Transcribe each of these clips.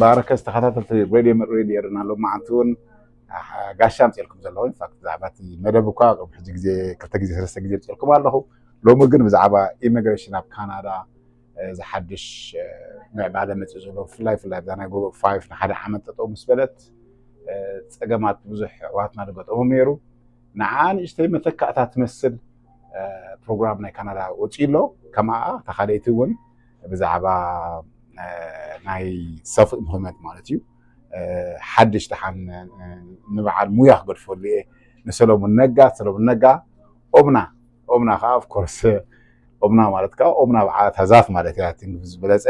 ባረከ ዝተኸታተልቲ ሬድዮ መ- ሬድዮ ኤረና ሎማዓንቲ እውን፣ ኣሕ- ጋሻ ኣምፅኤልኩም ዘለኹ። ኢንፋክት ብዛዕባ እቲ መደብ እኳ ቅድሚ ሕጂ ግዜ ክልተ ግዜ ሰለስተ ግዜ ኣምፅኤልኩም ኣለኹ። ሎሚ ግን ብዛዕባ ኢሚግሬሽን ኣብ ካናዳ፣ እ፣ ዝሓድሽ፣ እ፣ ምዕባለ መፅኡ ዘሎ፣ ብፍላይ ብፍላይ ኣብዛ ናይ ግሩፕ ፋይቭ ንሓደ ዓመት ጠጠው ምስ በለት፣ እ፣ ፀገማት ብዙሕ ኣሕዋትና ዝገጠሞም ነይሩ። ንዓ ንእሽተይ መተካእታ ትመስል፣ እ፣ ፕሮግራም ናይ ካናዳ ወፂኡ ኣሎ። ከምኣ እታ ካልኣይቲ እውን ብዛዕባ፣ እ፣ ናይ ሰፍ ኢምፕሎይመንት ማለት እዩ፣ እ፣ ሓድሽ ደሓን፣ እ፣ ንበዓል ሙያ ክገድፈሉ እየ፣ ንሰሎሙን ነጋ። ሰሎሙን ነጋ ኦምና፣ ኦምና ከዓ ኦፍኮርስ ኦምና ማለት ከዓ ኦምና በዓል እታ ዛፍ ማለት እያ። እቲ እንግሊዝ ዝበለፀ፣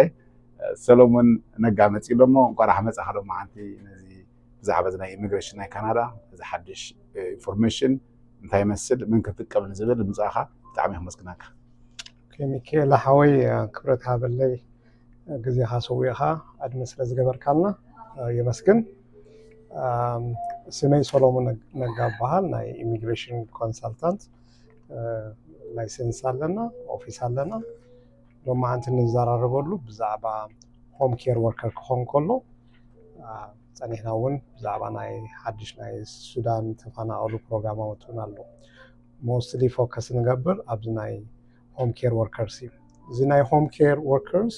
እ፣ ሰሎሙን ነጋ መፂኡ ኣሎ። እሞ እንኳዕ ደሓን መፃኻ ሎማዓንቲ ነዚ ብዛዕባ እዚ ናይ ኢሚግሬሽን ናይ ካናዳ እዚ ሓድሽ፣ እ፣ ኢንፎርሜሽን እንታይ ይመስል፣ መን ክጥቀም ንዝብል ምምፃእኻ ብጣዕሚ ከመስግነካ። ኦኬ፣ ሚካኤል ሓወይ፣ ክብረት ሃበለይ፣ ግዜኻ ሰዊእኻ ዕድመ ስለ ዝገበርካልና፣ እ፣ የመስግን። ኣም፣ ስመይ ሰሎሞን ነግ- ነጋ እበሃል። ናይ ኢሚግሬሽን ኮንሳልታንት፣ እ፣ ላይሰንስ ኣለና፣ ኦፊስ ኣለና። ሎማዓንቲ እንዘራረበሉ ብዛዕባ ሆም ኬር ወርከር ክኾን ከሎ፣ አ፣ ጸኒሕና እውን ብዛዕባ ናይ ሓድሽ ናይ ሱዳን ተፈናቐሉ ፕሮግራማት እውን ኣሎ። ሞስትሊ ፎከስ ንገብር ኣብዚ ናይ ሆም ኬር ወርከርስ እዩ። እዚ ናይ ሆም ኬር ወርከርስ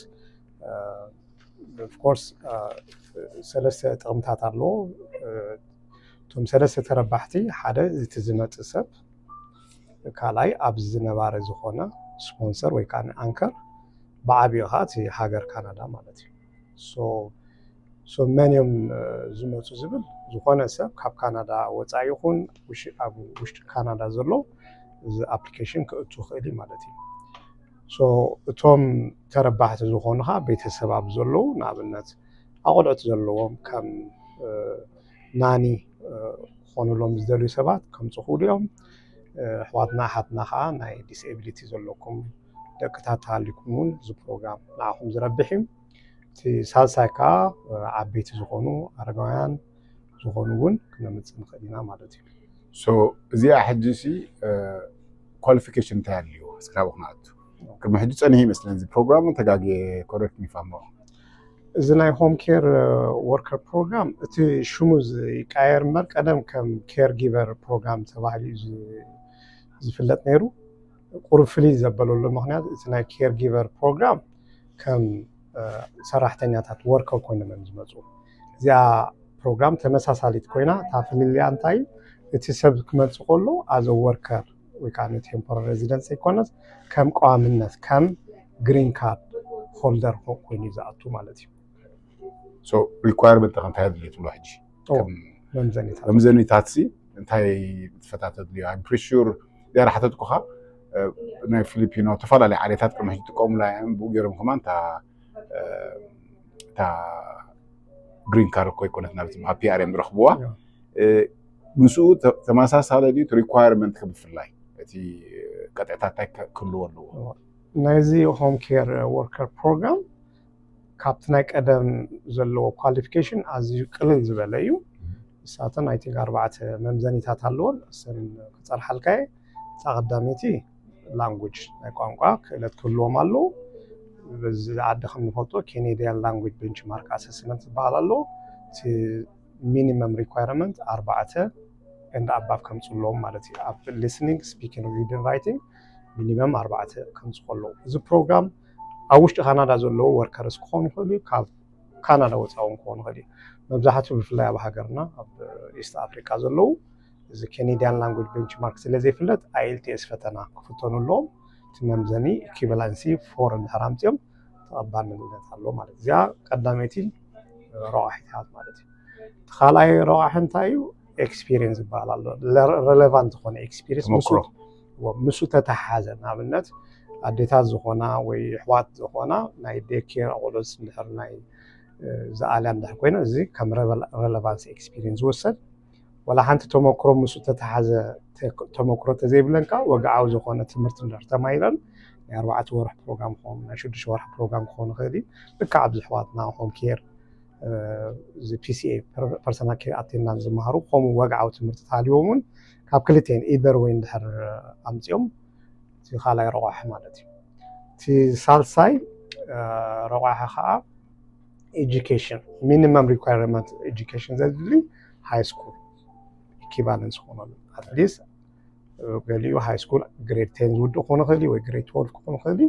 ኦፍኮርስ ሰለስተ ጥቕምታት ኣለዎ። እ፣ እቶም ሰለስተ ተረባሕቲ፣ ሓደ እቲ ዝመፅእ ሰብ፣ ካልኣይ ኣብዚ ነባሪ ዝኾነ ስፖንሰር ወይ ከዓ ኣንከር፣ ብዓቢኡ ከዓ እቲ ሃገር ካናዳ ማለት እዩ። ሶ ሶ መን እዮም፣ እ፣ ዝመፁ ዝብል፣ ዝኾነ ሰብ ካብ ካናዳ ወፃኢ ይኹን ውሽ- ኣብ ውሽጢ ካናዳ ዘሎ እዚ ኣፕሊኬሽን ክእቱ ይኽእል እዩ ማለት እዩ። ሶ እቶም ተረባሕቲ ዝኾኑ ከዓ ቤተሰብ ኣብ ዘለዉ፣ ንኣብነት ኣቆልዑት ዘለዎም፣ ከም፣ እ፣ ናኒ፣ እ፣ ክኾኑሎም ዝደልዩ ሰባት ከምፁ ክእሉ እዮም። እ፣ ኣሕዋትና ኣሓትና ከዓ ናይ ዲስኤቢሊቲ ዘለኩም ደቅታት ተሃሊኩም እውን እዚ ፕሮግራም ንዓኹም ዝረብሕ እዩ። እቲ ሳልሳይ ከዓ፣ እ፣ ዓበይቲ ዝኾኑ ኣረጋውያን ዝኾኑ እውን ክነምፅእ ንኽእል ኢና ማለት እዩ። ሶ እዚኣ ሕጂ ሲ ኳሊፊኬሽን እንታይ ኣድልዮ እስክራብ ክነኣቱ? ቅድሚ ሕጂ ፀኒሑ ይመስለኒ እዚ ፕሮግራም፣ ተጋግየ፣ ኮረክት ሚ ፋሞ። እዚ ናይ ሆም ኬር ወርከር ፕሮግራም እቲ ሽሙ ይቀየር እምበር ቀደም ከም ኬር ጊቨር ፕሮግራም ተባሂሉ እዩ ዝ- ዝፍለጥ ነይሩ። ቁሩብ ፍልይ ዘበለሉ ምኽንያት እቲ ናይ ኬር ጊቨር ፕሮግራም ከም፣ እ፣ ሰራሕተኛታት ወርከር ኮይኖም እዮም ዝመፁ። እዚኣ ፕሮግራም ተመሳሳሊት ኮይና እታ ፍልልያ እንታይ እዩ? እቲ ሰብ ክመፅእ ከሎ ኣዘ ወርከር ወይ ከዓ ቴምፖራሪ ሬዚደንስ ዘይኮነስ ከም ቀዋምነት ከም ግሪን ካርድ ሆልደር ኮ- ኮይኑ እዩ ዝኣቱ ማለት እዩ። ሶ ሪኳየርመንት እንታይ ኣድልዮ ትብሎ ሕጂ? ኦ፣ ከም መምዘኒታት። መምዘኒታት ሲ እንታይ ምትፈታት ኣድልዮ? I'm pretty sure ዲያር ሓተትኩኻ፣ እ፣ ናይ ፊሊፒኖ ዝተፈላለዩ ዓሌታት ቅድሚ ሕጂ ጥቀሙላ እዮም። ብኡ ገይሮም ከማን እታ፣ እ፣ እታ ግሪን ካርድ እኮ ይኮነት ናብ ፒኣር እዮም ዝረኽብዋ። ያ። እ፣ ምስኡ ተ- ተመሳሳለ ድዩ እቲ ሪኳየርመንት ብፍላይ እቲ ቀጥዕታ እንታይ ከ- ክህልዎ ኣለዎ? ናይዚ ሆም ኬር ወርከር ፕሮግራም ካብቲ ናይ ቀደም ዘለዎ ኳሊፊኬሽን ኣዝዩ ቅልል ዝበለ እዩ። ንሳተን ኣይ ቲንክ ኣርባዕተ መምዘኒታት ኣለዎን እሰን ክፀርሓልካ እየ። እታ ቀዳመይቲ ላንጉጅ ናይ ቋንቋ ክእለት ክህልዎም ኣለዉ። በዚ ዓዲ ከም ንፈልጦ ኬኔዲያን ላንጉጅ ቤንችማርክ ኣሰስመንት ዝበሃል ኣሎ። እቲ ሚኒመም ሪኳየርመንት ኣርባዕተ ኤንድ ኣባቭ ከምፅእ ኣለዎም ማለት እዩ። ኣብ ሊስኒንግ፣ ስፒኪንግ፣ ሪዲንግ፣ ራይቲንግ ሚኒመም ኣርባዕተ ከምፅእ ከለዉ። እዚ ፕሮግራም ኣብ ውሽጢ ካናዳ ዘለዉ ወርከርስ ክኾኑ ይኽእሉ እዩ፣ ካብ ካናዳ ወፃኢ እውን ክኾኑ ይኽእሉ እዩ። መብዛሕትኡ ብፍላይ ኣብ ሃገርና ኣብ ኢስት ኣፍሪካ ዘለዉ እዚ ኬኔዲያን ላንጉጅ ቤንችማርክ ስለ ዘይፍለጥ ኣይ ኤል ቲ ኤስ ፈተና ክፍተኑ ኣለዎም። እቲ መምዘኒ ኢኩቫለንሲ ፎር እንድሕር ኣምፅኦም ተቐባልነት ኣሎ ማለት እዩ። እዚኣ ቀዳመይቲ ረቋሒታት ማለት እዩ። እቲ ካልኣይ ረቋሒ እንታይ እዩ? ኤክስፒሪየንስ ይበሃል ኣሎ። ለ- ሬሌቫንት ዝኾነ ኤክስፒሪየንስ ምስኡ ተመክሮ። ወ- ምስኡ ተተሓዘ፣ ንኣብነት ኣዴታት ዝኾና ወይ ኣሕዋት ዝኾና ናይ ዴኬር ኣቆሎስ እንድሕር ናይ፣ እ፣ ዝኣልያ እንድሕር ኮይነ እዚ ከም ሬቨል- ሬሌቫንስ ኤክስፒሪየንስ ዝወሰድ፣ ዋላ ሓንቲ ተመክሮ ምስኡ ተተሓዘ ተ- ተመክሮ ተዘይብለን ከዓ ወግዓዊ ዝኾነ ትምህርቲ እንድሕር ተማሂረን ናይ ኣርባዕተ ወርሒ ፕሮግራም ክኾኑ ናይ ሽዱሽተ ወርሒ ፕሮግራም ክኾኑ ይኽእል እዩ። ልክዕ ኣብዚ ኣሕዋትና ሆም ኬር፣ እ፣ እዚ ፒ ሲ ኤ ፐር- ፐርሰናል ኬር ኣቴንዳንት ዝመሃሩ ከምኡ ወግዓዊ ትምህርቲ ተሃልዎም እውን ካብ ክልቴን ኢደር ወይ እንድሕር ኣምፅኦም እቲ ካልኣይ ረቋሒ ማለት እዩ። እቲ ሳልሳይ፣ እ፣ ረቋሒ ከዓ Education minimum requirement education ዘድሊ high school equivalence ክኾነሉ at least ገሊኡ high school grade ten ዝውድእ ክኾን ይኽእል እዩ ወይ grade twelve ክኾን ይኽእል እዩ።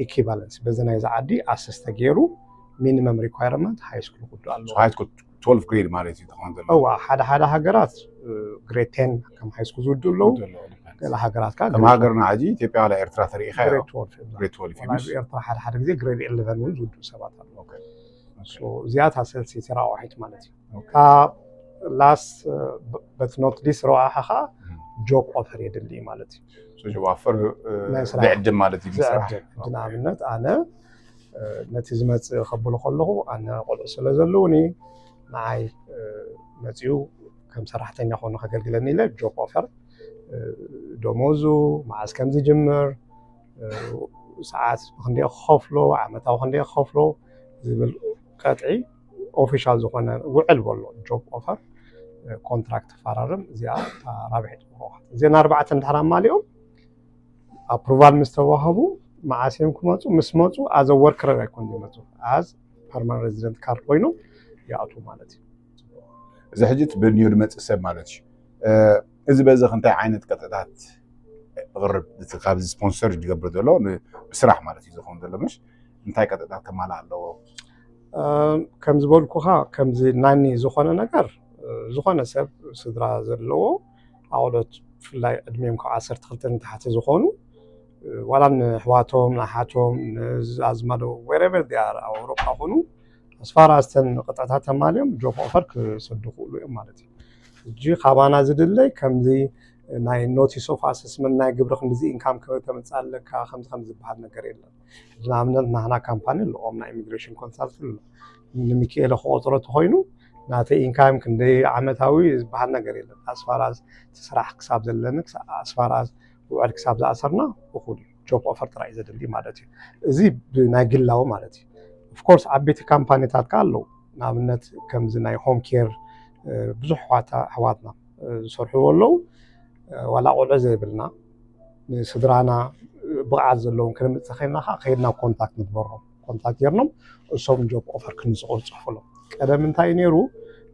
Equivalence በዚ ናይዚ ዓዲ assess ተገይሩ minimum requirement high school ክውድእ ኣለዎ። High school twelve grade ማለት እዩ ትኾን ዘሎ። እዋ ሓደ ሓደ ሃገራት grade ten ከም high school ዝውድኡ ኣለዉ። ገለ ሃገራት ከዓ ከም ሃገርና ሕጂ ኢትዮጵያ ዋላ ኤርትራ ተሪኢኻ grade twelve እዮም። Grade twelve ዋላ ኣብ ኤርትራ ሓደ ሓደ ግዜ grade eleven እውን ዝውድኡ ሰባት ኣለዉ። So እዚኣ እታ ሰልሲ ተራዋሒት ማለት እዩ። ካብ last but not least ረብሓ ከዓ job offer የድሊ ማለት እዩ። So job offer ናይ ስራሕ ዝዕድም ማለት እዩ። ስራሕ ዝዕድም። ንኣብነት ኣነ ነቲ ዝመፅእ ከብሎ ከለኹ ኣነ ቆልዑ ስለ ዘለውኒ ንዓይ መፅኡ ከም ሰራሕተኛ ኮይኑ ከገልግለኒ ኢለ job offer ደሞዙ መዓዝ ከም ዝጅምር ሰዓት ክንደይ ክኸፍሎ ዓመታዊ ክንደይ ክኸፍሎ ዝብል ቀጥዒ official ዝኾነ ውዕል በሎ job offer contract ተፈራርም። እዚኣ እታ ራብሒት እዚአን ኣርባዕተ እንድሕር ኣማሊኦም approval ምስ ተዋህቡ መዓስ እዮም ክመፁ? ምስ መፁ as a worker ኣይኮን ዝመፁ as permanent resident card ኮይኖም ይኣትዉ ማለት እዩ። እዚ ሕጂ እቲ ብኒው ዝመፅእ ሰብ ማለት እዩ። እዚ በዚ እንታይ ዓይነት ቀጥታት ቅርብ እቲ ካብዚ sponsor ዝገብር ዘሎ ብስራሕ ማለት እዩ ዝኸውን ዘሎ ምሽ እንታይ ቀጥታት ከማላ ኣለዎ? ከም ዝበልኩኻ ከምዚ ናኒ ዝኾነ ነገር ዝኾነ ሰብ ስድራ ዘለዎ ኣቑሎት ብፍላይ ዕድሚኦም ካብ ዓሰርተ ክልተ ንታሕቲ ዝኾኑ ዋላ ንኣሕዋቶም ንኣሓቶም ንኣዝማዶ wherever they are ኣብ ኣውሮጳ ኮኑ ኣስፋራ ዝተን ቅጥዕታት ተማልዮም job offer ክሰዱ ክእሉ እዮም ማለት እዩ። ሕጂ ካባና ዝድለይ ከምዚ ናይ notice of assessment ናይ ግብሪ ክንዲዚ income ክተምፅእ ኣለካ ከምዚ ከም ዝበሃል ነገር የለን። ንኣብነት ናህና ካምፓኒ ኣለዎም ናይ immigration consultant ኣሎ ንሚካኤለ ክቆፅሮ ተኮይኑ ናተይ income ክንደይ ዓመታዊ ዝበሃል ነገር የለን። ኣስፋራ ስራሕ ክሳብ ዘለኒ ኣስፋራ ውዕል ክሳብ ዝኣሰርና እኹል እዩ። Job offer ጥራይ ዘድሊ ማለት እዩ። እዚ ብናይ ግላዊ ማለት እዩ። Of course ዓበይቲ ካምፓኒታት ከ ኣለዉ። ንኣብነት ከምዚ ናይ home care ብዙሕ ኣሕዋትና ዝሰርሕዎ ኣለዉ። ዋላ ቆልዑ ዘይብልና ንስድራና ብቕዓት ዘለዎም ክነምፅእ ከይልና ከዓ ከይድና contact ንግበሮም። Contact ጌርኖም እሶም job offer ክንፅሑ ዝፅሕፉሎም። ቀደም እንታይ እዩ ነይሩ?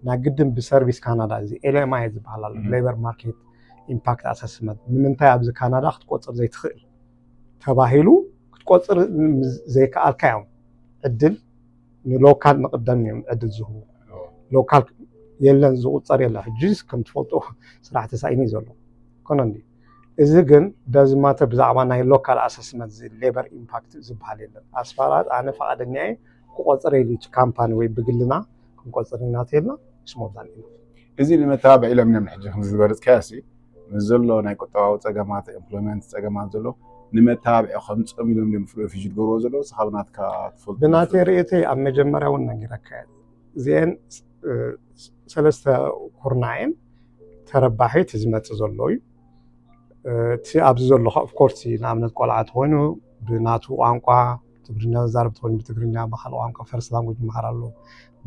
ናይ ግድን ብሰርቪስ ካናዳ እዚ LMI ዝበሃል ኣሎ labor market impact assessment ንምንታይ ኣብዚ ካናዳ ክትቆፅር ዘይትኽእል ተባሂሉ ክትቆፅር ዘይከኣልካ እዮም ዕድል ንሎካል ንቅደም እዮም ዕድል ዝህቡ። ሎካል የለን ዝቁፀር የለ ሕጂ ከም ትፈልጡ ስራሕ ተሳኢኑ እዩ ዘሎ ኮነ እንዲ እዚ ግን ደዝማተ ብዛዕባ ናይ local assessment labor impact ዝበሃል የለን። ኣስፋራት ኣነ ፈቃደኛ እየ ክቆፅር የሉ እቲ ካምፓኒ ወይ ብግልና ክንቆፅር እናተየልና ስሞዛን እዩ። እዚ ንመተባብዒ ኢሎም እዮም ሕጂ ከም ዝበለፅካዮ ሲ ምስ ዘሎ ናይ ቁጠባዊ ፀገማት employment ፀገማት ዘሎ ንመተባብዒ ከምፅኦም ኢሎም እዮም ፍሎ ፊጅ ዝገብርዎ ዘለዉ ስኻብ ናትካ ትፈልጡ ብናተይ ርእየተይ ኣብ መጀመርያ እውን ነጊረካ እየ እዚአን ሰለስተ ኩርናዕን ተረባሒ እቲ ዝመፅእ ዘሎ እዩ እቲ ኣብዚ ዘሎ of course ንኣብነት ቆልዓ ተኮይኑ ብናቱ ቋንቋ ትግርኛ ዝዛረብ ተኮይኑ ብትግርኛ ብካልእ ቋንቋ first language ይመሃር ኣሎ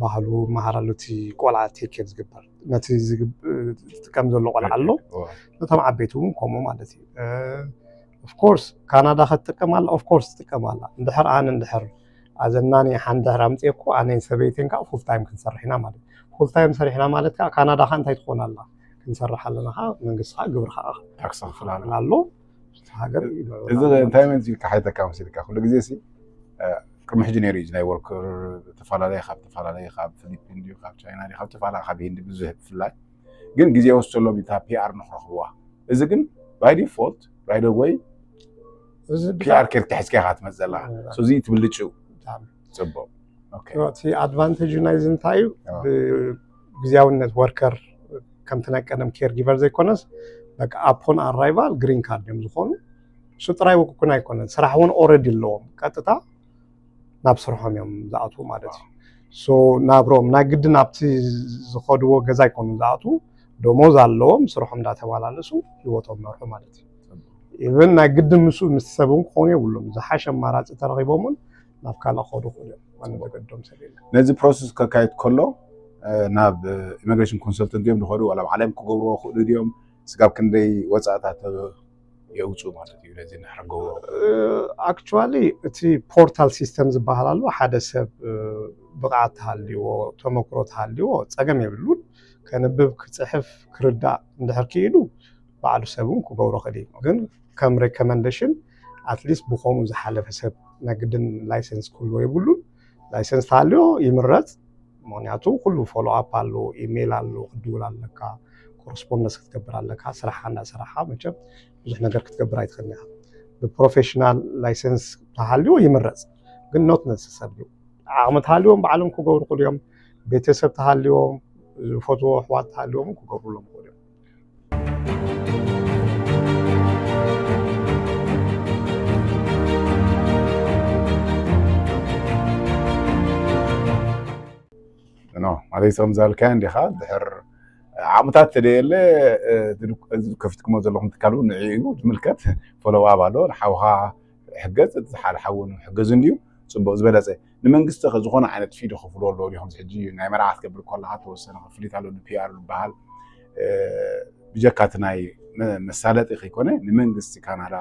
ባህሉ ይመሃር ኣሎ እቲ ቆልዓ take care ዝግበር ነቲ ዝጥቀም ዘሎ ቆልዓ ኣሎ ነቶም ዓበይቲ እውን ከምኡ ማለት እዩ of course ካናዳ ከትጥቀም ኣላ of course ትጥቀም ኣላ እንድሕር ኣነ እንድሕር ኣዘናኒ ሓንድሕር ኣምፅየኩ ኣነን ሰበይተን ከዓ full time ክንሰርሕ ኢና ማለት full time ሰሪሕና ማለት ከዓ ካናዳ ከዓ እንታይ ትኾን ኣላ ክንሰርሕ ኣለና ከዓ መንግስቲ ከዓ ግብሪ ከዓ ታክስ ክፍላለ ኣሎ ሃገር እዚ እንታይ መን ኢልካ ሓይተካ መሲልካ ኩሉ ግዜ ሲ ቅድሚ ሕጂ ነይሩ እዩ ናይ ወርከር ተፈላለየ ካብ ተፈላለየ ካብ ፊሊፒን ድዩ ካብ ቻይና ድዩ ካብ ተፈላለየ ካብ ሂንዲ ብዙሕ ብፍላይ ግን ግዜ ወሰሎም እታ ፒኣር ንክረኽብዋ እዚ ግን by default right away ፒኣር ኬር ተሒዝካ ኢካ ትመፅእ ዘለካ እዚ ትብልጭው ፅቡቅ እቲ advantage ናይዚ እንታይ እዩ ብግዜያውነት ወርከር ከምቲ ናይ ቀደም care giver ዘይኮነስ በቃ upon arrival green card እዮም ዝኾኑ እሱ ጥራይ ውክኩን ኣይኮነን ስራሕ እውን already ኣለዎም ቀጥታ ናብ ስርሖም እዮም ዝኣትዉ ማለት እዩ so ናብሮም ናይ ግዲ ናብቲ ዝኸድዎ ገዛ ኣይኮኑ ዝኣትዉ ደሞዝ ኣለዎም ስርሖም እንዳተመላለሱ ህይወቶም መርሑ ማለት እዩ even ናይ ግዲ ምስ ምስ ሰብ እውን ክኾኑ የብሉም ዝሓሸ ኣማራፂ ተረኺቦም እውን ናብ ካልእ ክኸዱ ክእሉ እዮም ማንም ዘገድዶም ሰብ የለን ነዚ process ከካየድ ከሎ ናብ immigration consultant እዮም ዝኸዱ ዋላ ባዕሎም ክገብርዎ ክእሉ ድዮም ስጋብ ክንደይ ወፃእታት የውፁ ማለት እዩ ነዚ ንሕርገዎ actually እቲ portal system ዝበሃል ኣሎ ሓደ ሰብ ብቕዓት ተሃልዎ፣ ተመክሮ ተሃልዎ ጸገም የብሉን። ከንብብ፣ ክጽሕፍ፣ ክርዳእ እንድሕር ክኢሉ ባዕሉ ሰብ እውን ክገብሮ ክእል እዩ። ግን ከም ሬኮመንዴሽን ኣትሊስት ብኸምኡ ዝሓለፈ ሰብ ናይ ግድን ላይሰንስ ክህልዎ የብሉን። ላይሰንስ ተሃልዮ ይምረጽ። ምኽንያቱ ኩሉ ፎሎ ኣፕ ኣሎ፣ ኢሜይል ኣሎ፣ ክድውል ኣለካ፣ ኮረስፖንደንስ ክትገብር ኣለካ። ስራሕካ እንዳሰራሕካ መቸም ብዙሕ ነገር ክትገብር ኣይትኽእልን ኢኻ። ብፕሮፌሽናል ላይሰንስ ተሃልዮ ይምረጽ፣ ግን ኖት ነሰሰርሊ። ዓቕሚ ተሃልዮም ባዕሎም ክገብሩ ክእሉ እዮም። ቤተሰብ ተሃልዮም፣ ዝፈትዎ ኣሕዋት ተሃልዮም ክገብሩሎም ክእሉ እዮም። ኖ ማለት ከም ዝበልካዮ እንዲኻ ድሕር ዓቕምታት ተደየለ ከፊትኩሞ ዘለኹም ትካል እውን ንዕኡ እዩ ዝምልከት። ፎሎው ኣፕ ኣሎ። ንሓውኻ ሕገዝ፣ እቲ ሓደ ሓው እውን ሕገዙ እንድዩ ጽቡቕ ዝበለጸ። ንመንግስቲ ከ ዝኾነ ዓይነት ፊ ዶ ከፍልዎ ኣለዎ ድዩ? ከምዚ ሕጂ ናይ መርዓ ክትገብር ከለኻ ተወሰነ ክፍሊት ኣሎ፣ ንፒኣር ዝበሃል። ብጀካ እቲ ናይ መሳለጢ ከይኮነ ንመንግስቲ ካናዳ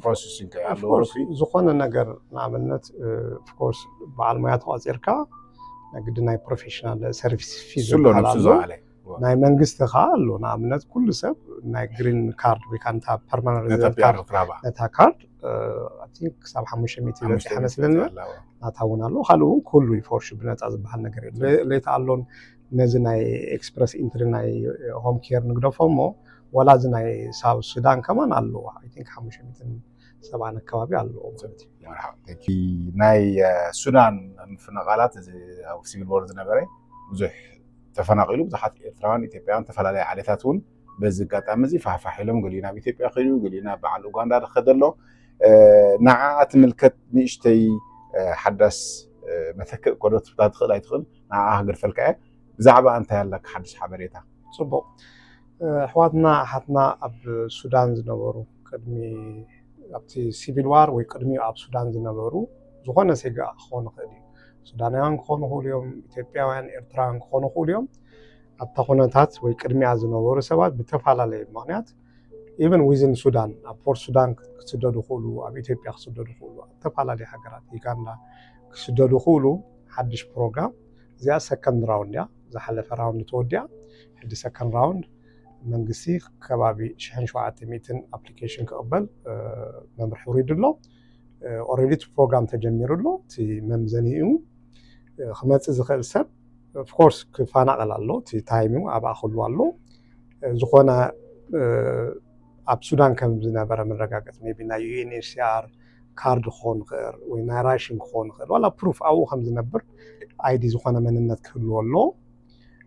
ፕሮሰሲንግ ኣለዎ ፊ? ዝኾነ ነገር ንኣብነት ኦፍኮርስ በዓል ሞያ ተቋፂርካ ናይ ግዲ ናይ ፕሮፌሽናል ሰርቪስ ፊ እሱ ኣሎ፣ ነብሱ ኣሎ። ዝወዓለ። ናይ መንግስቲ ከዓ ኣሎ። ንኣብነት ኩሉ ሰብ ናይ ግሪን ካርድ ወይ ከዓ ነታ ፐርማነንት ነታ ሬዚደንት ፒኣር ካርድ ክትረኽባ ነታ ካርድ ኣይ ቲንክ ክሳብ ሓሙሽተ ሚእቲ በፂሓ መስለኒ። ናታ እውን ኣሎ። ካልእ እውን ኩሉ እዩ ፎር ሹር ብነፃ ዝበሃል ነገር የለ። ሌት ኣሎን ነዚ ናይ ኤክስፕረስ ኢንትሪ ናይ ሆም ኬር ንግደፎ እሞ ዋላ እዚ ናይ ሳውት ሱዳን ከማን ኣለዎ። ኣይ ቲንክ ሓሙሽተ ሚእትን ሰብዓን ኣከባቢ ኣለዎ ማለት እዩ። መርሓባ። እቲ ናይ ሱዳን ምፍንቓላት እዚ ኣብ ሲቪል ዎር ዝነበረ ብዙሕ ተፈናቒሉ፣ ብዙሓት ኤርትራውያን፣ ኢትዮጵያውያን፣ ዝተፈላለዩ ዓሌታት እውን በዚ ኣጋጣሚ እዚ ፋሕፋሕ ኢሎም፣ ገሊኡ ናብ ኢትዮጵያ ከይዱ፣ ገሊኡ ናብ በዓል ኡጋንዳ ዝኸደ ኣሎ። ንዓ ትምልከት ንእሽተይ ሓዳስ መተክእ ኮዶ ትብታ ትኽእል ኣይትኽእል ንዓ ክገድፈልካ እየ። ብዛዕባ እንታይ ኣለካ ሓድሽ ሓበሬታ? ፅቡቕ። ኣሕዋትና ኣሓትና ኣብ ሱዳን ዝነበሩ ቅድሚ ኣብቲ ሲቪል ዋር ወይ ቅድሚኡ ኣብ ሱዳን ዝነበሩ ዝኾነ ዜጋ ክኾኑ ይኽእል እዩ። ሱዳናውያን ክኾኑ ይኽእሉ እዮም፣ ኢትዮጵያውያን፣ ኤርትራውያን ክኾኑ ይኽእሉ እዮም። ኣብታ ኩነታት ወይ ቅድሚኣ ዝነበሩ ሰባት ብተፈላለየ ምኽንያት ኢቨን ዊዝን ሱዳን ኣብ ፖርት ሱዳን ክስደዱ ይኽእሉ፣ ኣብ ኢትዮጵያ ክስደዱ ይኽእሉ፣ ኣብ ዝተፈላለዩ ሃገራት ዩጋንዳ ክስደዱ ይኽእሉ። ሓድሽ ፕሮግራም እዚኣ ሰከንድ ራውንድ እያ። ዝሓለፈ ራውንድ ተወዲኣ ሕጂ ሰከንድ ራውንድ መንግስቲ ከባቢ ሽሕን ሸውዓተ ሚእትን ኣፕሊኬሽን ክቕበል መምርሒ ውሪዱ ኣሎ። ኦረዲ እቲ ፕሮግራም ተጀሚሩ ኣሎ። እቲ መምዘኒኡ ክመፅእ ዝኽእል ሰብ ኦፍኮርስ ክፈናቐል ኣሎ። እቲ ታይም ኣብኣ ክህሉ ኣሎ። ዝኾነ ኣብ ሱዳን ከም ዝነበረ መረጋገፂ ቢ ናይ ዩ ኤን ኤች ሲ ኣር ካርድ ክኾን ይኽእል ወይ ናይ ራሽን ክኾን ይኽእል ዋላ ፕሩፍ ኣብኡ ከም ዝነብር ኣይዲ ዝኾነ መንነት ክህልዎ ኣሎ።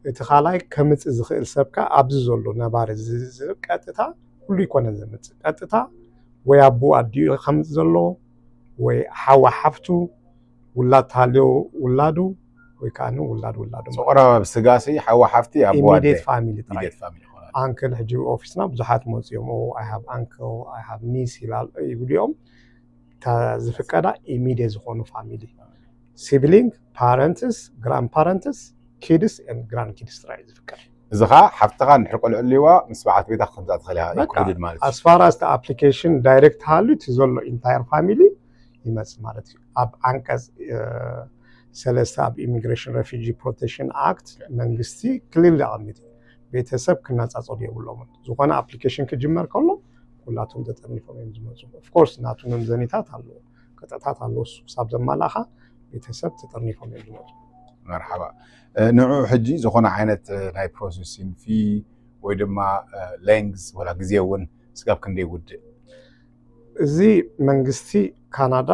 እቲ ካልኣይ ከምፅእ ዝኽእል ሰብካ ኣብዚ ዘሎ ነባሪ ዝዝብ ቀጥታ ኩሉ ይኮነን ዘምፅእ ቀጥታ ወይ ኣቦ ኣዲኡ ከምፅእ ዘሎ ወይ ሓዋ ሓፍቱ ውላድ ተሃልዮ ውላዱ ወይ ከዓ ውላድ ውላዱ ቆራባብ ስጋሲ ሓዋ ሓፍቲ ኣቦ ኣደ ኢሚዲየት ፋሚሊ ጥራይ ኢሚዲየት ፋሚሊ ይኾናል። ኣንክል ሕጂ ኦፊስና ብዙሓት መፅኦም ኣይ ሃብ ኣንክል ኣይ ሃብ ኒስ ይላል ይብሉ እዮም። እታ ዝፍቀዳ ኢሚዲየት ዝኾኑ ፋሚሊ ሲብሊንግ ፓረንትስ ግራንድ ፓረንትስ ኪድስ ን ግራንድ ኪድስ ጥራይ እዩ ዝፍቀድ። እዚ ከዓ ሓፍትኻ እንድሕር ቆልዑ ኣልዋ ምስ በዓልቲ ቤታ ከምዛ ትኽእል ኢኻ በቃ ኢንክሉድድ ማለት እዩ። ኣስፋራስ ኣፕሊኬሽን ዳይሬክት ሃሉ እቲ ዘሎ ኢንታየር ፋሚሊ ይመፅእ ማለት እዩ። ኣብ ዓንቀፅ ሰለስተ ኣብ ኢሚግሬሽን ሬፊጂ ፕሮቴክሽን ኣክት መንግስቲ ክሊል ኣቐሚጡ እዩ። ቤተሰብ ክነፃፀሉ የብሎምን። ዝኾነ ኣፕሊኬሽን ክጅመር ከሎ ኩላቶም ተጠርኒፎም እዮም ዝመፁ። ኦፍኮርስ ናቱ መምዘኒታት ኣለዎ፣ ቅጥዕታት ኣለዎ። እሱ ክሳብ ዘማላእኻ ቤተሰብ ተጠርኒፎም እዮም ዝመፁ። መርሓባ። ንዑ ሕጂ ዝኾነ ዓይነት ናይ ፕሮሰሲንግ ፊ ወይ ድማ ሌንግዝ ወላ ግዜ እውን ስጋብ ክንደይ ውድእ? እዚ መንግስቲ ካናዳ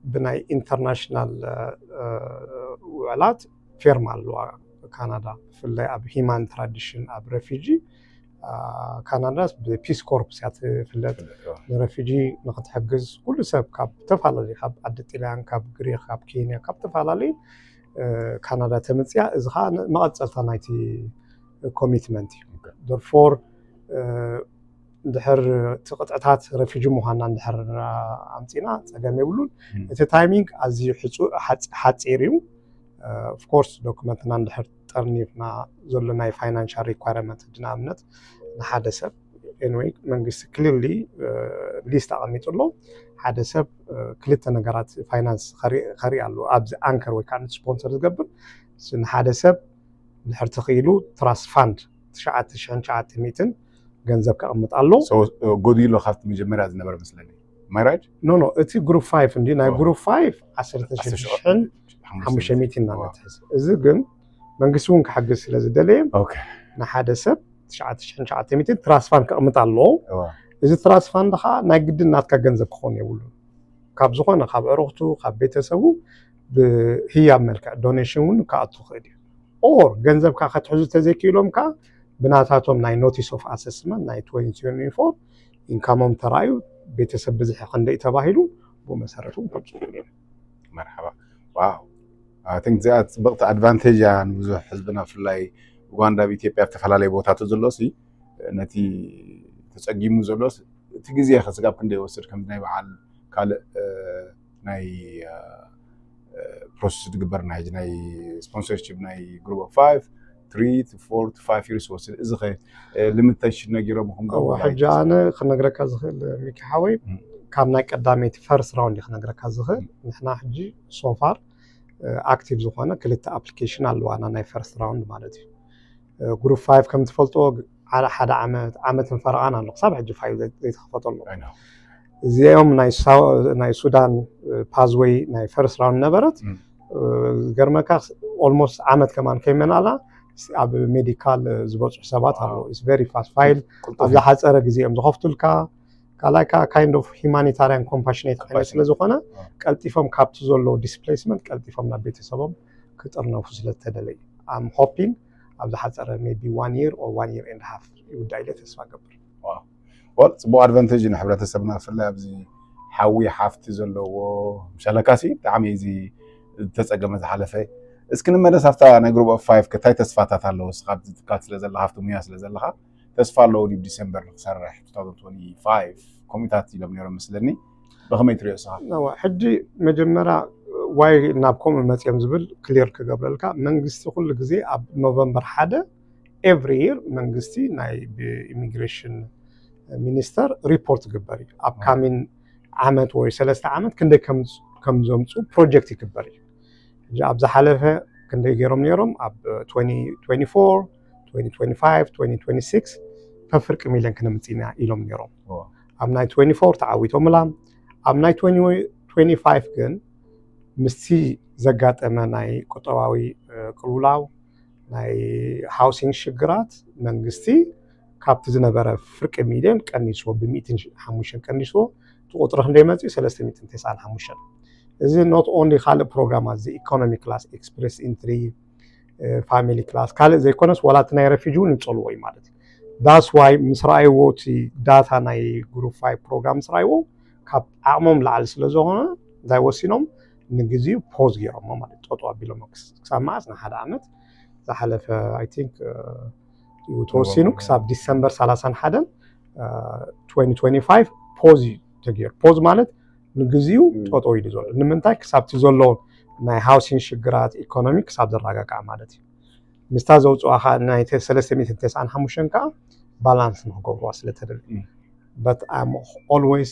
ብናይ ኢንተርናሽናል ውዕላት ፌርማ ኣለዋ። ካናዳ ብፍላይ ኣብ ሂማን ትራዲሽን ኣብ ረፊጂ ካናዳ ብፒስ ኮርፕስ እያ ትፍለጥ። ንረፊጂ ንክትሕግዝ ኩሉ ሰብ ካብ ዝተፈላለዩ ካብ ዓዲ ጢልያን ካብ ግሪክ ካብ ኬንያ ካብ ዝተፈላለዩ ካናዳ ተመፅያ። እዚ ከዓ መቐፀልታ ናይቲ ኮሚትመንት እዩ። ደርፎር እንድሕር እቲ ቅጥዕታት ረፊጂ ምዃንና እንድሕር ኣምፂና ፀገም የብሉን። እቲ ታይሚንግ ኣዝዩ ሓፂር እዩ። ኦፍኮርስ ዶክመንትና እንድሕር ጠርኒፍና ዘሎ ናይ ፋይናንሻል ሪኳርመንት ንኣብነት ንሓደ ሰብ Anyway መንግስቲ clearly list ኣቐሚጡ ኣሎ። ሓደ ሰብ ክልተ ነገራት ፋይናንስ ከርኢ ኣሎ ኣብዚ ኣንከር ወይ ከዓ ስፖንሰር ዝገብር። ንሓደ ሰብ ድሕር ተኽኢሉ ትራስት ፋንድ ትሽዓተ ሽሕን ትሽዓተ ሚእትን ገንዘብ ከቕምጥ ኣሎ። ጎዲሎ ካብቲ መጀመርያ ዝነበረ መስለኒ ማይራጅ ኖ ኖ እቲ ግሩፕ ፋይቭ እንዲ ናይ ግሩፕ ፋይቭ ዓሰርተ ሽዱሽተ ሽሕን ሓሙሽተ ሚእትን እናነትሕዝ። እዚ ግን መንግስቲ እውን ክሕግዝ ስለ ዝደለየ ንሓደ ሰብ ትሽዓተ ሽሕን ትሽዓተ ሚእትን ትራስት ፋንድ ከቕምጥ ኣለዎ። እዚ ትራስት ፋንድ ከዓ ናይ ግድን ናትካ ገንዘብ ክኸውን የብሉን። ካብ ዝኾነ ካብ ዕሩኽቱ ካብ ቤተሰቡ ብህያብ መልክዕ ዶኔሽን እውን ክኣቱ ክእል እዩ። ኦር ገንዘብካ ከትሕዙ ተዘይክኢሎም ከዓ ብናታቶም ናይ ኖቲስ ኦፍ ኣሰስመንት ናይ twenty twenty-four ኢንካሞም ተራእዩ ቤተሰብ ብዝሒ ክንደይ ተባሂሉ ብኡ መሰረት እውን ከምፅኡ እዮም። መርሓባ ዋው I think እዚኣ ፅብቕቲ ኣድቫንቴጅ እያ ንብዙሕ ህዝብና ብፍላይ ኡጋንዳ ኣብ ኢትዮጵያ ኣብ ዝተፈላለዩ ቦታቱ ዘሎ ሲ ነቲ ተፀጊሙ ዘሎ እቲ ግዜ ከስጋብ ክንደ ይወስድ ከምዚ ናይ በዓል ካልእ ናይ ፕሮሰስ ዝግበር ናይ ናይ ስፖንሰርሽፕ ናይ ግሩፕ ኦፍ ፋይቭ ትሪ ቱ ፎር ቱ ፋይቭ ይርስ ወስድ እዚ ኸ ሊሚቴሽን ነጊሮምኹም ዶ ሕጂ ኣነ ክነግረካ ዝኽእል ሚኪ ሓወይ ካብ ናይ ቀዳመይቲ ፈርስት ራውንድ ክነግረካ ዝኽእል ንሕና ሕጂ ሶፋር ኣክቲቭ ዝኾነ ክልተ ኣፕሊኬሽን ኣለዋና ናይ ፈርስት ራውንድ ማለት እዩ። ግሩፕ ፋይቭ ከም ትፈልጥዎ ሓደ ዓመት ዓመትን ፈረቓን ኣሎ ክሳብ ሕጂ ፋይል ዘይተኸፈተሉ። እዚኦም ናይ ሱዳን ፓዝወይ ናይ ፈርስት ራውንድ ነበረት። ዝገርመካ ኦልሞስት ዓመት ከማን ከይመናላ ኣብ ሜዲካል ዝበፅሑ ሰባት ኣለዉ። ቨሪ ፋስት ፋይል ኣብ ዝሓፀረ ግዜ እዮም ዝኸፍቱልካ። ካልኣይ ከዓ kind of humanitarian compassionate ዓይነት ስለ ዝኾነ ቀልጢፎም ካብቲ ዘሎ ዲስፕሌስመንት ቀልጢፎም ናብ ቤተሰቦም ክጥርነፉ ስለተደለዩ I'm hoping ኣብ ዝሓፀረ maybe one year or one year and half ይውዳእ ኢለ ተስፋ ገብር። ወል ፅቡቅ ኣድቫንቴጅ እዩ ንሕብረተሰብና ብፍላይ ኣብዚ ሓዊ ሓፍቲ ዘለዎ ሸለካሲ ብጣዕሚ እዚ ዝተፀገመ ዝሓለፈ እስኪ ንመለስ ኣብታ ናይ ግሩፕ ኦፍ ፋይቭ እንታይ ተስፋታት ኣለዎ እስካ ትካል ስለ ዘለካ ኣብቲ ሙያ ስለ ዘለካ ተስፋ ኣለዎ ድዩ ዲሰምበር ንክሰርሕ two thousand twenty-five ከምኡታት ኢሎም ነይሮም መስለኒ ብከመይ ትሪኦ እስኻ ሕጂ መጀመርያ ዋይ ናብ ከምኡ መፅኦም ዝብል ክሊር ክገብረልካ መንግስቲ ኩሉ ግዜ ኣብ ኖቨምበር ሓደ every year መንግስቲ ናይ ብኢሚግሬሽን ሚኒስተር ሪፖርት ይግበር እዩ። ኣብ ካሚን ዓመት ወይ ሰለስተ ዓመት ክንደይ ከም ዘምፁ ፕሮጀክት ይግበር እዩ። ሕጂ ኣብ ዝሓለፈ ክንደይ ገይሮም ነይሮም ኣብ twenty twenty-four twenty twenty-five twenty twenty-six ፈፍርቂ ሚሊዮን ክነምፅእ ኢና ኢሎም ነይሮም። ኣብ ናይ twenty-four ተዓዊቶምላ። ኣብ ናይ twenty-five ግን ምስቲ ዘጋጠመ ናይ ቁጠባዊ ቅልውላው ናይ ሃውሲንግ ሽግራት መንግስቲ ካብቲ ዝነበረ ፍርቂ ሚሊዮን ቀኒስዎ ብሚእትን ሓሙሽተን ቀኒስዎ እቲ ቁፅሪ ክንደይ መፅኡ ሰለስተ ሚእትን ተስዓን ሓሙሽተን። እዚ not only ካልእ ፕሮግራማት እዚ ኢኮኖሚ ክላስ ኤክስፕሬስ ኢንትሪ ፋሚሊ ክላስ ካልእ ዘይኮነስ ዋላ እቲ ናይ ረፊጂ እውን ይፀልዎ እዩ ማለት እዩ። That's why ምስ ረኣይዎ እቲ ዳታ ናይ ግሩፕ ፋይቭ ፕሮግራም ምስ ረኣይዎ ካብ ዓቕሞም ላዕሊ ስለ ዝኾነ እንታይ ወሲኖም ንግዚኡ ፖዝ ገይሮሞ ማለት ጠጠው ኣቢሎሞ ክሳብ መዓስ ንሓደ ዓመት ዝሓለፈ I think ተወሲኑ ክሳብ ዲሰምበር ሰላሳን ሓደን twenty twenty-five ፖዝ እዩ ተገይሩ። ፖዝ ማለት ንግዚኡ ጠጠው ኢሉ ዘሎ ንምንታይ ክሳብቲ ዘሎ ናይ ሃውሲንግ ሽግራት ኢኮኖሚ ክሳብ ዝረጋጋዕ ማለት እዩ። ምስታ ዘውፅዋ ከዓ ናይ ሰለስተ ሚእትን ተስዓን ሓሙሽተን ከዓ ባላንስ ንክገብርዋ ስለተደልዩ but I'm always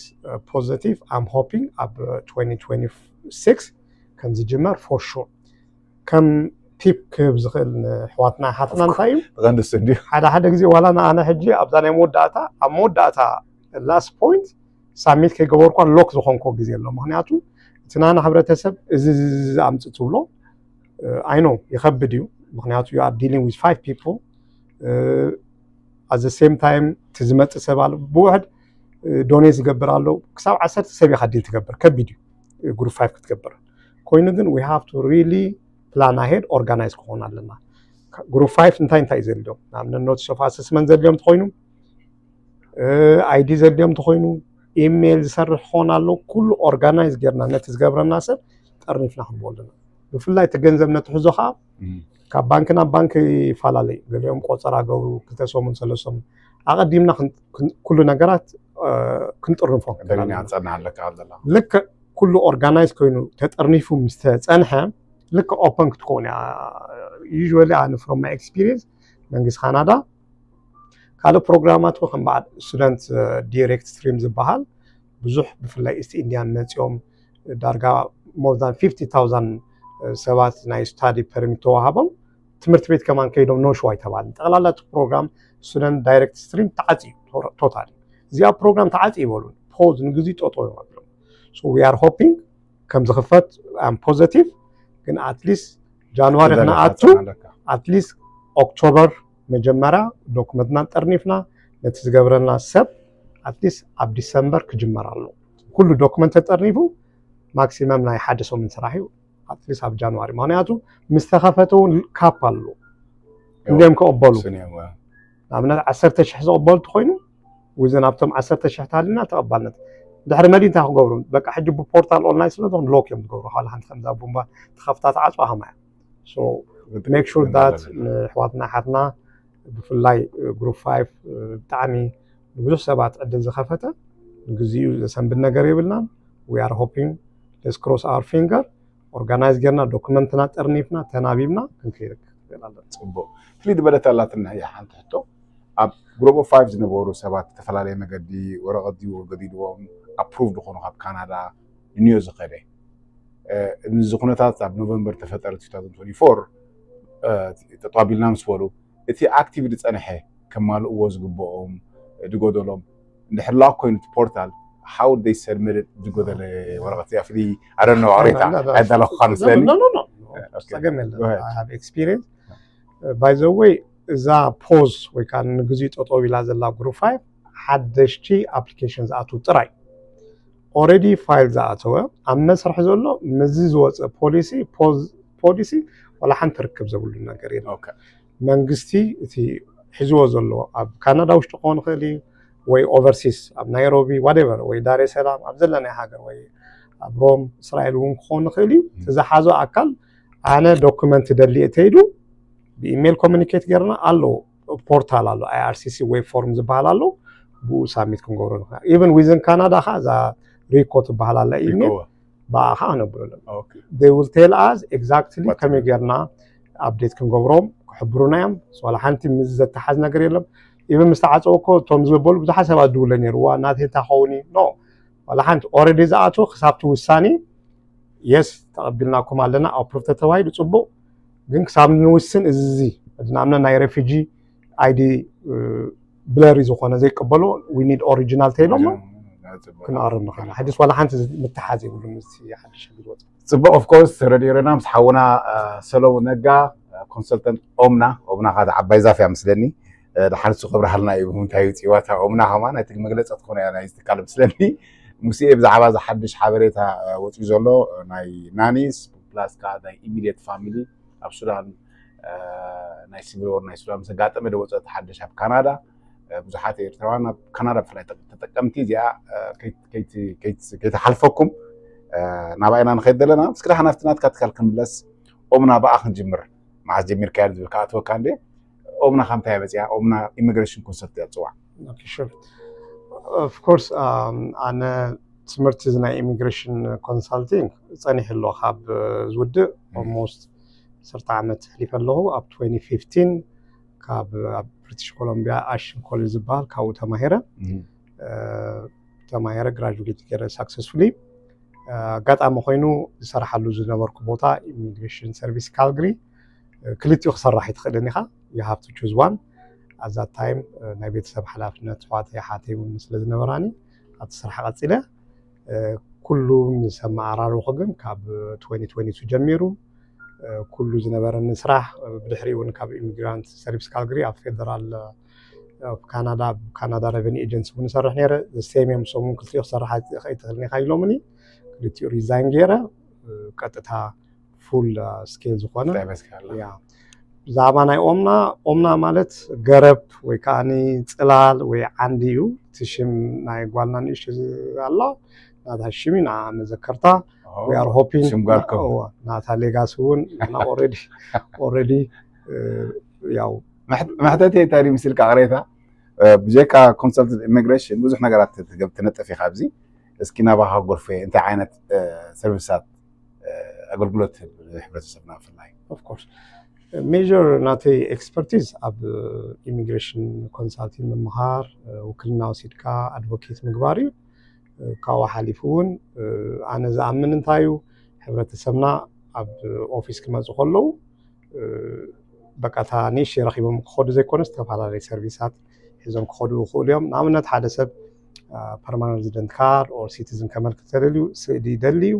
positive I'm hoping ኣብ twenty twenty-six ከም ዝጅመር for sure ከም ቲፕ ክህብ ዝኽእል ንሕዋትና ሓትና እንታይ እዩ ተቐንድስ እንዲዩ ሓደ ሓደ ግዜ ዋላ ንኣነ ሕጂ ኣብዛ ናይ መወዳእታ ኣብ መወዳእታ ላስት ፖይንት ሳሚት ከይገበርኳ ሎክ ዝኾንኮ ግዜ ኣሎ። ምክንያቱ እቲ ናና ሕብረተሰብ እዚ ኣምፅእ ትብሎ I know ይኸብድ እዩ። ምክንያቱ you are dealing with five people at the same time እቲ ዝመፅእ ሰብ ኣሎ ብውሕድ ዶኔት ዝገብር ኣሎ ክሳብ ዓሰርተ ሰብ ኢኻ ዲል ትገብር ከቢድ እዩ ግሩፕ ፋይቭ ክትገብር ኮይኑ ግን we have to really plan ahead organize ክኾን ኣለና። ግሩፕ ፋይቭ እንታይ እንታይ እዩ ዘድልዮም ንኣብነት ኖቲስ ኦፍ ኣሰስመንት ዘድልዮም እንተኮይኑ ID ዘድልዮም እንተኮይኑ ኢሜይል ዝሰርሕ ክኾን ኣሎ ኩሉ ኦርጋናይዝ ጌርና ነቲ ዝገብረና ሰብ ጠርኒፍና ክንቦ ኣለና። ብፍላይ እቲ ገንዘብ ነትሕዞ ከዓ ካብ ባንክ ናብ ባንክ ይፈላለዩ ገሊኦም ቆፀራ ገብሩ ክልተ ሰሙን ሰለስተ ሰሙን ኣቐዲምና ኩሉ ነገራት ክንጥርንፎ ልክዕ ኩሉ ኦርጋናይዝ ኮይኑ ተጠርኒፉ ምስ ተፀንሐ ልክዕ ኦፐን ክትከውን እያ። Usually ኣነ from my experience መንግስቲ ካናዳ ካልእ ፕሮግራማት እውን ከም በዓል ስቱደንት ዲሬክት ስትሪም ዝበሃል ብዙሕ ብፍላይ ኢስት ኢንዲያን መፂኦም ዳርጋ more than fifty thousand ሰባት ናይ ስታዲ ፐርሚት ተዋሃቦም ትምህርቲ ቤት ከማን ከይዶም ኖ ሾው ኣይተባልን። ጠቕላላ እቲ ፕሮግራም ስቱደንት ዳይሬክት ስትሪም ተዓፅዩ ቶታል። እዚኣ ፕሮግራም ተዓፅዩ ይበሉ ፖዝ ንግዜ ጠጠው እዮም ኣቢሎም። So we are hoping ከም ዝኽፈት ኣም ፖዘቲቭ፣ ግን ኣትሊስት ጃንዋሪ ክነኣቱ ኣትሊስት ኦክቶበር መጀመርያ ዶክመንትና ጠርኒፍና ነቲ ዝገብረና ሰብ ኣትሊስት ኣብ ዲሰምበር ክጅመር ኣሎ። ኩሉ ዶክመንት ተጠርኒፉ ማክሲመም ናይ ሓደ ሰሙን ስራሕ እዩ። ኣትሊስት ኣብ ጃንዋሪ፣ ምክንያቱ ምስ ተኸፈተ እውን ካፕ ኣሎ እንዲም ክቕበሉ። ንኣብነት ዓሰርተ ሽሕ ዝቕበሉ እንተኮይኑ፣ ውዝን ኣብቶም ዓሰርተ ሽሕ ተሃሊና ተቐባልነት ድሕሪ መዲ እንታይ ክገብሩ? በቃ ሕጂ ብፖርታል ኦንላይን ስለዝኾኑ ሎክ እዮም ዝገብሩ። ካል ሓንቲ ከምዛ ቡምባ ተኸፍታ ተዓፅዋ ከማ እያ። So make sure that ንኣሕዋትና ሓትና ብፍላይ ግሩፕ ፋይቭ ብጣዕሚ ንብዙሕ ሰባት ዕድል ዝኸፈተ፣ ንግዚኡ ዘሰንብድ ነገር የብልናን። We are hoping, let's cross our finger። ኦርጋናይዝ ጌርና ዶክመንትና ጠርኒፍና ተናቢብና ክንከይድ ክኽእል ኣለና። ፅቡቅ። ፍልይ ዝበለት ኣላትና እያ ሓንቲ ሕቶ። ኣብ ግሩፕ ኦፍ ፋይቭ ዝነበሩ ሰባት ዝተፈላለየ መገዲ ወረቐት ድዩ ገዲድዎም ኣፕሩቭ ዝኾኑ ካብ ካናዳ ንዮ ዝኸደ እዚ ኩነታት ኣብ ኖቨምበር ተፈጠረ two thousand twenty-four ተጠዋቢልና ምስ በሉ እቲ ኣክቲቭ ዝፀንሐ ከማልእዎ ዝግብኦም ዝጎደሎም እንድሕር ላክ ኮይኑ እቲ ፖርታል how they submitted ዝጎደለ ወረቐት እያ ፍሊ ኣረኖ ኣሬታ ኣይዳለኹኻ መስለኒ። ፀገም የለን። I have experience። By the way እዛ ፖዝ ወይ ከዓ ንግዜኡ ጠጠው ኢላ ዘላ ግሩፕ ፋይቭ ሓደሽቲ ኣፕሊኬሽን ዝኣትዉ ጥራይ ኦረዲ ፋይል ዝኣተወ ኣብ መስርሕ ዘሎ ምስዚ ዝወፀ ፖሊሲ ፖሊሲ ዋላ ሓንቲ ርክብ ዘብሉ ነገር የለን። መንግስቲ እቲ ሒዝዎ ዘሎ ኣብ ካናዳ ውሽጢ ክኾን ይኽእል እዩ ወይ ኦቨርሲስ ኣብ ናይሮቢ ዋደቨር ወይ ዳሬ ሰላም ኣብ ዘለናይ ሃገር ወይ ኣብ ሮም እስራኤል እውን ክኾን ይኽእል እዩ። እቲ ዝሓዞ ኣካል ኣነ ዶክመንት ደልየ ተይዱ ብኢሜይል ኮሚኒኬት ገርና ኣሎ ፖርታል ኣሎ ኣይኣርሲሲ ዌብ ፎርም ዝበሃል ኣሎ ብኡ ሳሚት ክንገብሮ ንኽእል። ኢቨን ዊዝን ካናዳ ከዓ እዛ ሪኮ ትበሃል ኣላ ኢሜይል ብኣኻ ክነብረሎም they will tell us exactly ከመይ ጌርና ኣፕዴት ክንገብሮም ክሕብሩና እዮም። ዋላ ሓንቲ ምስ ዘተሓዝ ነገር የለም። ኢቨን ምስ ተዓፀወ እኮ እቶም ዝበሉ ብዙሓት ሰባት ድውለ ነይርዋ ናተይ እንታይ ኸውን ኖ ዋላ ሓንቲ ኦረዲ ዝኣትወ ክሳብቲ ውሳኔ የስ ተቐቢልናኩም ኣለና ኣፕሩቭ ተተባሂሉ ፅቡቕ ግን ክሳብ ንውስን እዚ ንኣብነት ናይ ሬፊጂ ኣይዲ ብለሪ ዝኾነ ዘይቀበሎ we need original ተይሎሞ ክንኣርም ንኽእል። ሓዲስ ዋላ ሓንቲ ምትሓዝ የብሉ ምስ ሓድሽ ሕጊ ዝወፅእ ፅቡቅ ኦፍኮርስ ረድዮ ረና ምስ ሓውና ሰሎሙን ነጋ ኮንሰልተንት ኦምና ኦምና ካት ዓባይ ዛፍ እያ ምስለኒ ድሓን እሱ ክብርሃልና እዩ ብምንታይ ውፅዋታ ኦምና ከማ ናይቲ መግለፂ ትኮነ እያ ናይ ትካል ምስለኒ ሙሴ ብዛዕባ እዚ ሓድሽ ሓበሬታ ወፅዩ ዘሎ ናይ ናኒስ ፕላስ ከዓ ናይ ኢሚድየት ፋሚሊ ኣብ ሱዳን ናይ ሲቪል ወር ናይ ሱዳን ምስ ኣጋጠመ ዝወፀ እቲ ሓድሽ ኣብ ካናዳ ብዙሓት ኤርትራውያን ኣብ ካናዳ ብፍላይ ተጠቀምቲ እዚኣ ከይትሓልፈኩም ናባይና ንኸይድ ዘለና እስኪ ደሓን ኣብቲ ናትካ ትካል ክንምለስ ኦምና ብኣ ክንጅምር መዓዝ ጀሚርካያ ዝብል ክኣትወካ እንደ ኦምና ካብ ምንታይ መፅያ ኦምና ኢሚግሬሽን ኮንሰልት እያ ትፅዋዕ ኦፍኮርስ ኣነ ትምህርቲ እዚ ናይ ኢሚግሬሽን ኮንሳልቲንግ ፀኒሕ ኣሎ ካብ ዝውድእ ኦልሞስት ዓሰርተ ዓመት ኣሕሊፈ ኣለኹ ኣብ twenty fifteen ካብ ኣብ ብሪቲሽ ኮሎምቢያ ኣሽን ኮሌጅ ዝበሃል ካብኡ ተማሂረ ተማሂረ ግራጁዌት ገይረ ሳክሰስፉሊ ኣጋጣሚ ኮይኑ ዝሰርሓሉ ዝነበርኩ ቦታ ኢሚግሬሽን ሰርቪስ ካልግሪ ክልቲኡ ክሰርሕ ኣይትኽእልን ኢኻ you have to choose one at that time ናይ ቤተሰብ ሓላፍነት ኣሕዋተይ ኣሓተይ እውን ስለ ዝነበራኒ ኣብቲ ስራሕ ቀፂለ ኩሉ ምስ ኣመዓራረኹ ግን ካብ twenty twenty-two ጀሚሩ ኩሉ ዝነበረኒ ስራሕ ብድሕሪኡ እውን ካብ ኢሚግራንት ሰርቪስ ካልግሪ ኣብ ፌደራል ካናዳ ካናዳ ረቨኒ ኤጀንሲ እውን ይሰርሕ ነይረ ዘሴም እዮም ሰሙን ክልቲኡ ክሰርሕ ኣይትኽእልን ኢኻ ኢሎምኒ ክልቲኡ ሪዛይን ገይረ ቀጥታ ፉል ስኬል ዝኾነ ብዛዕባ ናይ ኦምና ኦምና ማለት ገረብ ወይ ከዓ ፅላል ወይ ዓንዲ እዩ እቲ ሽም ናይ ጓልና ንእሽቶ ኣላ ናታ ሽም እዩ ንዓ መዘከርታ we are hoping ናታ ሌጋሲ እውን ኦረዲ ያው መሕተት እንታይ ድዩ ምስልካ ቅሬታ ብጀካ ኮንሰልት ኢሚግሬሽን ብዙሕ ነገራት ትነጥፍ ኢኻ ኣብዚ እስኪ ናባኻ ጎርፌ እንታይ ዓይነት ሰርቪሳት ኣገልግሎት ህብረተሰብና ብፍላይ ኦፍኮርስ ሜጀር ናተይ ኤክስፐርቲዝ ኣብ ኢሚግሬሽን ኮንሳልቲንግ ምምሃር፣ ውክልና ወሲድካ ኣድቮኬት ምግባር እዩ። ካብኡ ሓሊፉ እውን ኣነ ዝኣምን እንታይ እዩ፣ ሕብረተሰብና ኣብ ኦፊስ ክመፁ ከለዉ በቃ እታ ኒሽ ረኪቦም ክኸዱ ዘይኮነ ዝተፈላለዩ ሰርቪሳት ሒዞም ክኸዱ ይኽእሉ እዮም። ንኣብነት ሓደ ሰብ ፐርማነንት ሬዚደንት ካርድ ኦር ሲቲዝን ከመልክት ተደልዩ ስእሊ ይደሊ እዩ።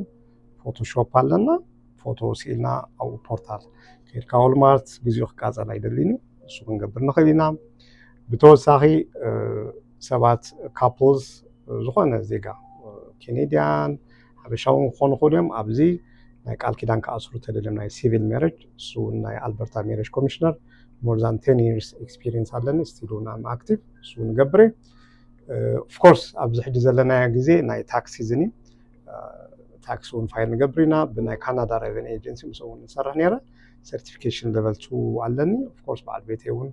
ፎቶሾፕ ኣለና፣ ፎቶ ስኢልና ኣብኡ ፖርታል ከይድካ ዋልማርት ግዚኡ ክቃፀል ኣይደልን እዩ። እሱ ክንገብር ንኽእል ኢና። ብተወሳኺ ሰባት ካፕልስ ዝኾነ ዜጋ ኬኔድያን ሓበሻ እውን ክኾኑ ይኽእሉ እዮም። ኣብዚ ናይ ቃል ኪዳን ክኣስሩ ተደልዮም ናይ ሲቪል ሜሬጅ፣ እሱ እውን ናይ ኣልበርታ ሜሬጅ ኮሚሽነር more than ten years experience ኣለኒ፣ ስቲል እውን ኣም ኣክቲቭ፣ እሱ እውን እገብር እየ። ኦፍኮርስ ኣብዚ ሕጂ ዘለናዮ ግዜ ናይ ታክስ ሲዝን እዩ። ታክስ እውን ፋይል ንገብር ኢና። ብናይ ካናዳ ሬቨኒ ኤጀንሲ ምስኦም እውን ንሰርሕ ነይረ። ሰርቲፊኬሽን ሌቨል ቱ ኣለኒ። ኦፍኮርስ በዓል ቤተይ እውን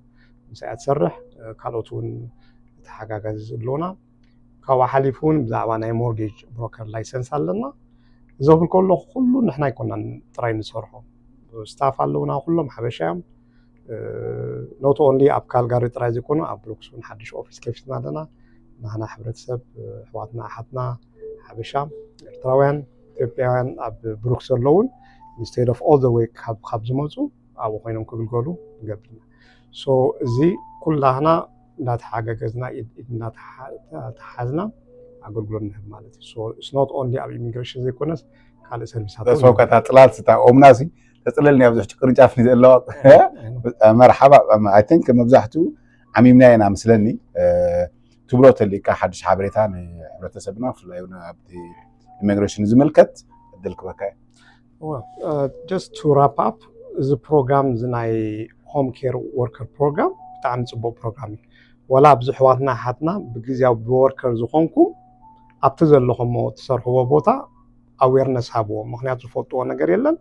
ምሳይ እያ ትሰርሕ። ካልኦት እውን ተሓጋጋዚ ኣለውና። ካብኡ ሓሊፉ እውን ብዛዕባ ናይ ሞርጌጅ ብሮከር ላይሰንስ ኣለና። እዚ ክብል ከሎ ኩሉ ንሕና ኣይኮናን ጥራይ ንሰርሖ፣ ስታፍ ኣለውና፣ ኩሎም ሓበሻ እዮም። ኖት ኦንሊ ኣብ ካልጋሪ ጥራይ ዘይኮኑ ኣብ ብሩክስ እውን ሓድሽ ኦፊስ ከፊትና ኣለና። ናህና ሕብረተሰብ ኣሕዋትና ኣሓትና ሓበሻ ኤርትራውያን ኢትዮጵያውያን ኣብ ብሩክስ ዘለውን ኢንስቴድ ኦፍ ኦል ዘ ዌይ ካብ ዝመፁ ኣብኡ ኮይኖም ክግልገሉ ንገብርና። ሶ እዚ ኩላህና እንዳተሓጋገዝና ኢድ ኢድ እንዳተሓዝና ኣገልግሎት ንህብ ማለት እዩ። ኖት ኦንሊ ኣብ ኢሚግሬሽን ዘይኮነስ ካልእ ሰርቪሳት እውን ተስፋውካ እታ ጽላል ስታ ኦምና ሲ ተጽለልኒ ኣብዚ ሕጂ ቅርንጫፍ ዘለዋ መርሓባ። ኣይ ቲንክ መብዛሕትኡ ዓሚምና ኢና ምስለኒ ትብሎ ተሊካ ሓድሽ ሓበሬታ ንሕብረተሰብና ብፍላይ እውን ኣብቲ ኢሚግሬሽን ዝምልከት ዕድል ክበካ እዩ። Just to wrap up፣ እዚ ፕሮግራም እዚ ናይ ሆም ኬር ወርከር ፕሮግራም ብጣዕሚ ፅቡቅ ፕሮግራም እዩ። ወላ ኣብዚ ኣሕዋትና ኣሓትና ብግዜያዊ ብወርከር ዝኾንኩም ኣብቲ ዘለኹሞ ትሰርሕዎ ቦታ ኣዌርነስ ሃብዎ። ምክንያቱ ዝፈልጥዎ ነገር የለን።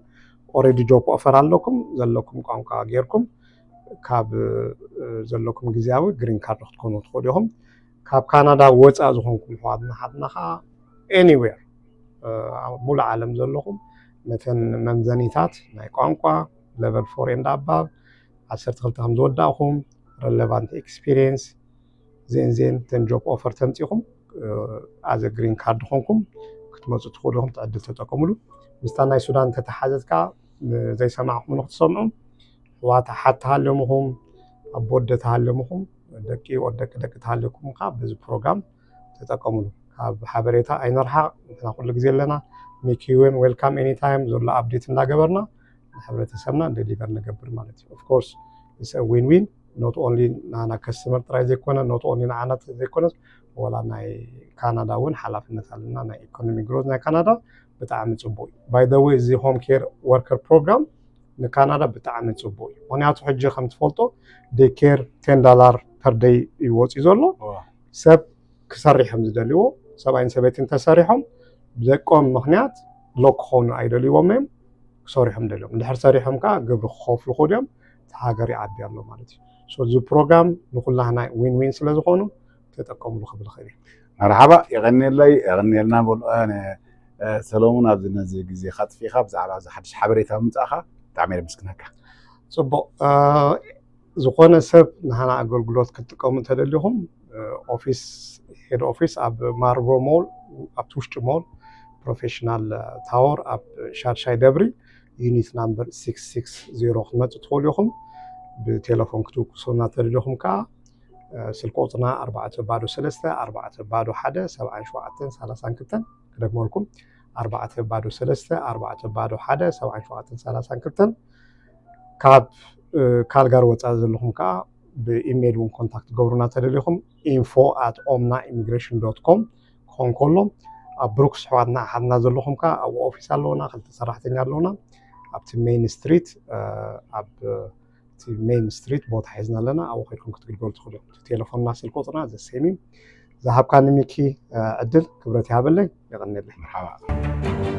ኦሬዲ ጆብ ኦፈር ኣለኩም፣ ዘለኩም ቋንቋ ጌርኩም ካብ ዘለኩም ግዜያዊ ግሪን ካርድ ክትኮኑ ትኽእሉ ኢኹም። ካብ ካናዳ ወፃእ ዝኾንኩም ኣሕዋትና ኣሓትና ከዓ ኤኒዌር ኣብ ሙሉእ ዓለም ዘለኹም ነተን መምዘኒታት ናይ ቋንቋ ሌቨል ፎር ኤንድ ኣባቭ ዓሰርተ ክልተ ከም ዝወዳእኹም ረለቫንት ኤክስፒሪየንስ ዜን ዜን ተን ጆብ ኦፈር ተምፂኹም ኣዘ ግሪን ካርድ ኾንኩም ክትመፁ ትኽእሉ ኢኹም። ትዕድል ተጠቀሙሉ። ምስታ ናይ ሱዳን ተተሓዘት ከዓ ዘይሰማዕኹም ንክትሰምዑ ኣሕዋት ኣሓት ተሃልዮም ኢኹም ኣቦ ኣደ ተሃልዮም ኢኹም ደቂ ወደቂ ደቂ ተሃልዮኩም ከዓ በዚ ፕሮግራም ተጠቀሙሉ። ካብ ሓበሬታ ኣይንርሓቕ። ንሕና ኩሉ ግዜ ኣለና። ሚኪ እውን ዌልካም ኤኒታይም ዘሎ ኣፕዴት እንዳገበርና ንሕብረተሰብና ደሊቨር ንገብር ማለት እዩ። ኦፍኮርስ ዊን ዊን ኖት ኦንሊ ናና ከስተመር ጥራይ ዘይኮነ ኖት ኦንሊ ንዓና ዘይኮነስ ወላ ናይ ካናዳ እውን ሓላፍነት ኣለና። ናይ ኢኮኖሚ ግሮዝ ናይ ካናዳ ብጣዕሚ ፅቡቅ እዩ። ባይ ዘ ወይ እዚ ሆም ኬር ወርከር ፕሮግራም ንካናዳ ብጣዕሚ ፅቡቅ እዩ። ምክንያቱ ሕጂ ከም ትፈልጦ ዴይ ኬር ቴን ዳላር ፐር ደይ እዩ ወፂኡ ዘሎ። ሰብ ክሰርሕ እዮም ዝደልይዎ። ሰብኣይን ሰበይትን ተሰሪሖም ብደቆም ምክንያት ሎክ ክኾኑ ኣይደልይዎም እዮም። ክሰርሑ እዮም ደልዮም። እንድሕር ሰሪሖም ከዓ ግብሪ ክኸፍሉ ክኽእሉ እዮም። እቲ ሃገር ይዓቢ ኣሎ ማለት እዩ። ሶ እዚ ፕሮግራም ንኩላህና ዊን ዊን ስለ ዝኾኑ ተጠቀምሉ ክብል ይኽእል እየ። መርሓባ የቐንየለይ የቐንየልና በሉ። ሰሎሙን ኣብዚ ነዚ ግዜ ከጥፊእካ ብዛዕባ እዚ ሓድሽ ሓበሬታ ምምፃእካ ብጣዕሚ የመስግነካ። ፅቡቕ ዝኾነ ሰብ ንሃና ኣገልግሎት ክትጥቀሙ እንተደሊኹም ኦፊስ ሄድ ኦፊስ ኣብ ማርቦ ሞል ኣብቲ ውሽጢ ሞል ፕሮፌሽናል ታወር ኣብ ሻድሻይ ደብሪ ዩኒት ናምበር ሲክስ ሲክስ ዜሮ ክትመፁ ትኽእሉ ኢኹም። ብቴሌፎን ክትውቅሱና ተደሊኹም ከዓ ስልኪ ቁፅርና ኣርባዕተ ባዶ ሰለስተ ኣርባዕተ ባዶ ሓደ ሰብዓን ሸውዓተን ሰላሳን ክልተን ክደግመልኩም ኣርባዕተ ባዶ ሰለስተ ኣርባዕተ ባዶ ሓደ ሰብዓን ሸውዓተን ሰላሳን ክልተን ካብ ካልጋሪ ወፃኢ ዘለኹም ከዓ ብኢሜይል እውን ኮንታክት ገብሩና ተደሊኹም ኢንፎ ኣት ኦምና ኢሚግሬሽን ዶት ኮም ክኾን ከሎ ኣብ ብሩክስ ኣሕዋትና ኣሓትና ዘለኹም ከዓ ኣብ ኦፊስ ኣለውና ክልተ ሰራሕተኛ ኣለውና ኣብቲ ሜይን ስትሪት ኣብ እቲ ሜይን ስትሪት ቦታ ሒዝና ኣለና ኣብኡ ከድኩም ክትግልገሉ ትኽእሉ እዮም። እቲ ቴሌፎንና ስልኪ ቁፅርና ዘሰይም እዩ። ዝሃብካኒ ሚኪ ዕድል ክብረት ይሃበለይ። የቐንየለይ። መርሓባ።